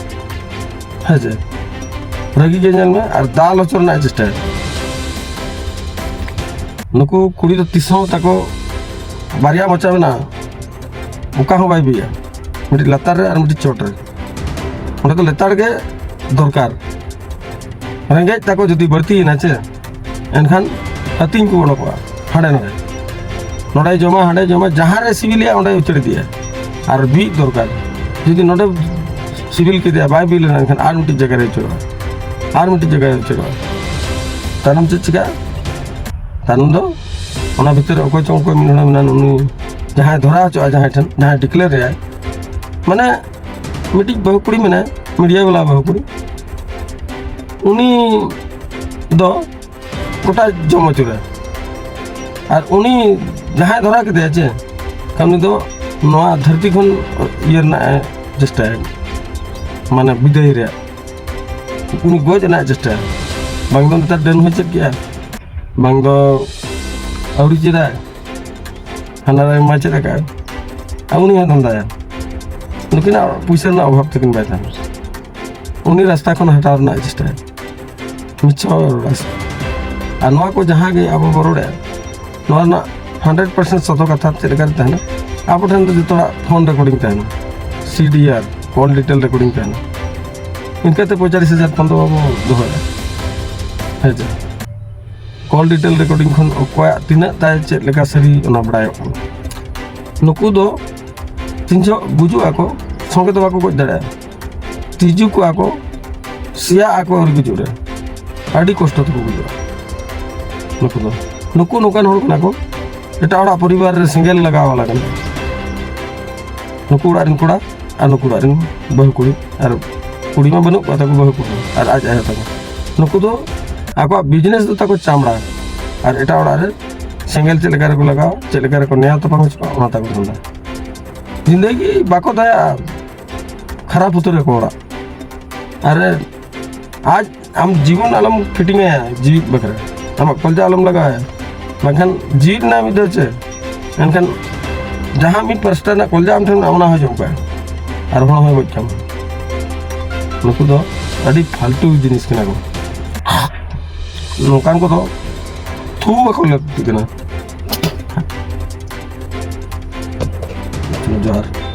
ᱦᱮᱸ ᱥᱮ? ᱨᱟᱹᱜᱤ ᱜᱮ ᱧᱮᱞ ᱢᱮ ᱟᱨ ᱫᱟᱞ ᱦᱚᱪᱚ ᱨᱮᱱᱟᱜ ᱮ ᱪᱮᱥᱴᱟᱭᱟ᱾ ᱱᱩᱠᱩ ᱠᱩᱲᱤ ᱫᱚ ᱛᱤᱥ ᱦᱚᱸ ᱛᱟᱠᱚ ᱵᱟᱨᱭᱟ ᱢᱚᱪᱟ ᱢᱮᱱᱟᱜᱼᱟ, ᱚᱠᱟ ᱦᱚᱸ ᱵᱟᱭ ᱵᱤᱜᱼᱟ, ᱢᱤᱫᱴᱤᱡ ᱞᱟᱛᱟᱨ ᱨᱮ ᱟᱨ ᱢᱤᱫᱴᱤᱡ ᱪᱚᱴ ᱨᱮ᱾ ᱚᱸᱰᱮ ᱫᱚ ᱞᱮᱛᱟᱲ ᱜᱮ ᱫᱚᱨᱠᱟᱨ᱾ ᱨᱮᱸᱜᱮᱡ ᱛᱟᱠᱚ ᱡᱩᱫᱤ ᱵᱟᱹᱲᱛᱤᱭᱮᱱᱟ ᱪᱮ, ᱮᱱᱠᱷᱟᱱ ᱟᱹᱛᱤᱧ ᱠᱚ ᱚᱰᱚᱠᱚᱜᱼᱟ ᱦᱟᱸᱰᱮ ᱱᱟᱰᱮ᱾ ᱱᱚᱰᱮᱭ ᱡᱚᱢᱟ, ᱦᱟᱸᱰᱮᱭ ᱡᱚᱢᱟ, ᱡᱟᱦᱟᱸ ᱨᱮ ᱥᱤᱵᱤᱞᱮᱭᱟ ᱚᱸᱰᱮᱭ ᱩᱪᱟᱹᱲ ᱤᱫᱤᱭᱟ᱾ ᱟᱨ ᱵᱤᱫ ᱫᱚᱨᱠᱟᱨ, ᱡᱩᱫᱤ ᱱᱚᱰᱮ ᱥᱤᱵᱤᱞ ᱠᱮᱫᱮᱭᱟ, ᱵᱟᱭ ᱵᱤᱫ ᱞᱮᱱᱟ, ᱮᱱᱠᱷᱟᱱ ᱟᱨ ᱢᱤᱫᱴᱤᱡ ᱡᱟᱭᱜᱟ ᱨᱮ ᱩᱪᱟᱹᱲᱚᱜᱼᱟ, ᱟᱨ ᱢᱤᱫᱴᱤᱡ ᱡᱟᱭᱜᱟ ᱨᱮ ᱩᱪᱟᱹᱲᱚᱜᱼᱟ᱾ ᱛᱟᱭᱱᱚᱢ ᱪᱮᱫ ᱪᱤᱠᱟᱹᱜᱼᱟ? ᱛᱟᱭᱱᱚᱢ ᱫᱚ ᱚᱱᱟ ᱵᱷᱤᱛᱤᱨ ᱨᱮ ᱚᱠᱚᱭ ᱪᱚᱝ ᱚᱠᱚᱭ ᱢᱤᱫ ᱦᱚᱲ ᱢᱮᱱᱟᱭ, ᱩᱱᱤ ᱡᱟᱦᱟᱸᱭ ᱫᱷᱚᱨᱟ ᱦᱚᱪᱚᱜᱼᱟ, ᱡᱟᱦᱟᱸᱭ ᱴᱷᱮᱱ, ᱡᱟᱦᱟᱸᱭ ᱰᱤᱠᱞᱮᱭᱟᱨ ᱮᱭᱟᱭ, ᱢᱟᱱᱮ ᱢᱤᱫᱴᱤᱡ ᱵᱟᱹᱦᱩ ᱠᱩᱲᱤ ᱢᱮᱱᱟᱭᱟ, ᱢᱤᱰᱤᱭᱟ ᱵᱟᱞᱟ ᱵᱟᱹᱦᱩ ᱠᱩᱲᱤ, ᱩᱱᱤ ᱫᱚ ᱜᱚᱴᱟ ᱡᱚᱢ ᱟᱹᱪᱩᱨᱟ᱾ ᱟᱨ ᱩᱱᱤ ᱡᱟᱦᱟᱸᱭ ᱫᱷᱚᱨᱟ ᱠᱮᱫᱮᱭᱟ ᱪᱮ, ᱩᱱᱤ ᱫᱚ ᱱᱚᱣᱟ ᱫᱷᱟᱹᱨᱛᱤ ᱠᱷᱚᱱ ᱤᱭᱟᱹ ᱨᱮᱱᱟᱜ ᱮ ᱪᱮᱥᱴᱟᱭᱟ, ᱢᱟᱱᱮ ᱵᱤᱫᱟᱹᱭ ᱨᱮᱭᱟᱜ, ᱩᱱᱤ ᱜᱚᱡ ᱨᱮᱱᱟᱜ ᱮ ᱪᱮᱥᱴᱟᱭᱟ᱾ ᱵᱟᱝ ᱫᱚ ᱱᱮᱛᱟᱨ ᱰᱟᱹᱱ ᱦᱚᱸᱭ ᱪᱮᱫ ᱠᱮᱜᱼᱟ, ᱵᱟᱝ ᱫᱚ ᱟᱹᱣᱲᱤ ᱪᱮᱫᱟᱭ, ᱦᱟᱱᱟ ᱨᱮ ᱢᱟ ᱪᱮᱫ ᱟᱠᱟᱫ, ᱟᱨ ᱩᱱᱤ ᱦᱚᱸ ᱫᱷᱟᱱᱫᱟᱭᱟ᱾ ᱱᱩᱠᱤᱱᱟᱜ ᱯᱩᱭᱥᱟᱹ ᱨᱮᱱᱟᱜ ᱚᱵᱷᱟᱵᱽ ᱛᱟᱹᱠᱤᱱ ᱵᱟᱭ ᱛᱟᱦᱮᱱᱟ, ᱩᱱᱤ ᱨᱟᱥᱛᱟ ᱠᱷᱚᱱ ᱦᱟᱴᱟᱣ ᱨᱮᱱᱟᱜ ᱮ ᱪᱮᱥᱴᱟᱭᱟ᱾ ᱢᱤᱪᱷᱟ ᱵᱟᱭ ᱨᱚᱲᱟ᱾ ᱟᱨ ᱱᱚᱣᱟ ᱠᱚ ᱡᱟᱦᱟᱸ ᱜᱮ ᱟᱵᱚ ᱵᱚ ᱨᱚᱲᱮᱫᱼᱟ, ᱱᱚᱣᱟ ᱨᱮᱱᱟᱜ ᱦᱟᱱᱰᱨᱮᱰ ᱯᱟᱨᱥᱮᱱᱴ ᱥᱚᱛᱚ ᱠᱟᱛᱷᱟ ᱪᱮᱫ ᱞᱮᱠᱟᱨᱮ ᱛᱟᱦᱮᱱᱟ? ᱟᱵᱚ ᱴᱷᱮᱱ ᱫᱚ ᱡᱚᱛᱚ ᱦᱚᱲᱟᱜ ᱯᱷᱳᱱ ᱨᱮᱠᱚᱨᱰᱤᱝ ᱛᱟᱦᱮᱱᱟ, ᱥᱤᱰᱤᱟᱨ, ᱠᱚᱞ ᱰᱤᱴᱮᱞ ᱨᱮᱠᱚᱨᱰᱤᱝ ᱛᱟᱦᱮᱱᱟ᱾ ᱤᱱᱠᱟᱹᱛᱮ ᱯᱚᱸᱭᱛᱟᱞᱤᱥ ᱦᱟᱡᱟᱨ ᱯᱷᱳᱱ ᱫᱚ ᱵᱟᱵᱚ ᱫᱚᱦᱚᱭᱟ᱾ ᱦᱮᱸ ᱪᱮ? ᱠᱚᱞ ᱰᱤᱴᱮᱞ ᱨᱮᱠᱚᱨᱰᱤᱝ ᱠᱷᱚᱱ ᱚᱠᱚᱭᱟᱜ ᱛᱤᱱᱟᱹᱜ ᱛᱟᱭ ᱪᱮᱫ ᱞᱮᱠᱟ ᱥᱟᱹᱨᱤ, ᱚᱱᱟ ᱵᱟᱲᱟᱭᱚᱜ ᱠᱟᱱᱟ᱾ ᱱᱩᱠᱩ ᱫᱚ ᱛᱤᱱ ᱡᱚᱦᱚᱜ ᱜᱩᱡᱩᱜ ᱟᱠᱚ, ᱥᱚᱸᱜᱮ ᱫᱚ ᱵᱟᱠᱚ ᱜᱚᱡ ᱫᱟᱲᱮᱭᱟᱜᱼᱟ᱾ ᱛᱤᱡᱩ ᱠᱚᱜᱼᱟ ᱠᱚ, ᱥᱮᱭᱟᱜ ᱟᱠᱚ ᱟᱹᱣᱨᱤ ᱜᱩᱡᱩᱜ ᱨᱮ᱾ ᱟᱹᱰᱤ ᱠᱚᱥᱴᱚ ᱛᱮᱠᱚ ᱜᱩᱡᱩᱜᱼᱟ ᱱᱩᱠᱩ ᱫᱚ᱾ ᱱᱩᱠᱩ ᱱᱚᱝᱠᱟᱱ ᱦᱚᱲ ᱠᱟᱱᱟ ᱠᱚ, ᱮᱴᱟᱜ ᱚᱲᱟᱜ ᱯᱚᱨᱤᱵᱟᱨ ᱨᱮ ᱥᱮᱸᱜᱮᱞ ᱞᱟᱜᱟᱣ ᱟᱞᱟ ᱠᱟᱱᱟ᱾ ᱱᱩᱠᱩ ᱚᱲᱟᱜ ᱨᱮᱱ ᱠᱚᱲᱟ ᱟᱨ ᱱᱩᱠᱩ ᱚᱲᱟᱜ ᱨᱮᱱ ᱵᱟᱹᱦᱩ ᱠᱩᱲᱤ, ᱟᱨ ᱠᱩᱲᱤ ᱢᱟ ᱵᱟᱹᱱᱩᱜ ᱠᱚᱣᱟ ᱛᱟᱠᱚ, ᱵᱟᱹᱦᱩ ᱠᱩᱲᱤ ᱟᱨ ᱟᱡ ᱟᱭᱳ ᱛᱟᱠᱚ, ᱱᱩᱠᱩ ᱫᱚ ᱟᱠᱚᱣᱟᱜ ᱵᱤᱡᱽᱱᱮᱥ ᱫᱚ ᱛᱟᱠᱚ ᱪᱟᱢᱲᱟ, ᱟᱨ ᱮᱴᱟᱜ ᱚᱲᱟᱜ ᱨᱮ ᱥᱮᱸᱜᱮᱞ ᱪᱮᱫ ᱞᱮᱠᱟ ᱨᱮᱠᱚ ᱞᱟᱜᱟᱣᱟ, ᱪᱮᱫ ᱞᱮᱠᱟ ᱨᱮᱠᱚ ᱱᱮᱭᱟᱣ ᱛᱟᱯᱟᱢ ᱦᱚᱪᱚᱜᱼᱟ, ᱚᱱᱟ ᱛᱟᱠᱚ ᱫᱷᱟᱱᱫᱟ᱾ ᱡᱤᱱᱫᱮᱜᱤ ᱵᱟᱠᱚ ᱫᱟᱭᱟᱜᱼᱟ, ᱠᱷᱟᱨᱟᱯ ᱩᱛᱟᱹᱨ ᱟᱠᱚ ᱚᱲᱟᱜ᱾ ᱟᱨᱮ, ᱟᱡ ᱟᱢ ᱡᱤᱵᱚᱱ ᱟᱞᱚᱢ ᱯᱷᱤᱴᱤᱝ ᱟᱭᱟ ᱡᱤᱣᱤᱫ ᱵᱟᱠᱷᱨᱟ, ᱟᱢᱟᱜ ᱠᱚᱞᱡᱟ ᱟᱞᱚᱢ ᱞᱟᱜᱟᱣᱟᱭᱟ, ᱵᱟᱝᱠᱷᱟᱱ ᱡᱤᱣᱤᱫ ᱨᱮᱱᱟᱜ ᱢᱤᱫ ᱫᱚ ᱪᱮᱫ? ᱮᱱᱠᱷᱟᱱ ᱡᱟᱦᱟᱸ ᱢᱤᱫ ᱯᱟᱥᱴᱟ ᱨᱮᱱᱟᱜ ᱠᱚᱞᱡᱟ ᱟᱢ ᱴᱷᱮᱱ ᱢᱮᱱᱟᱜᱼᱟ, ᱚᱱᱟ ᱦᱚᱸ ᱡᱚᱢ ᱠᱟᱜᱼᱟ, ᱟᱨ ᱦᱚᱲ ᱦᱚᱸᱭ ᱜᱚᱡ ᱠᱟᱢᱟ᱾ ᱱᱩᱠᱩ ᱫᱚ ᱟᱹᱰᱤ ᱯᱷᱟᱞᱛᱩ ᱡᱤᱱᱤᱥ ᱠᱟᱱᱟ ᱠᱚ᱾ ᱱᱚᱝᱠᱟᱱ ᱠᱚᱫᱚ ᱛᱷᱩ ᱵᱟᱠᱚ ᱞᱟᱹᱠᱛᱤ ᱠᱟᱱᱟ᱾ ᱡᱚᱦᱟᱨ᱾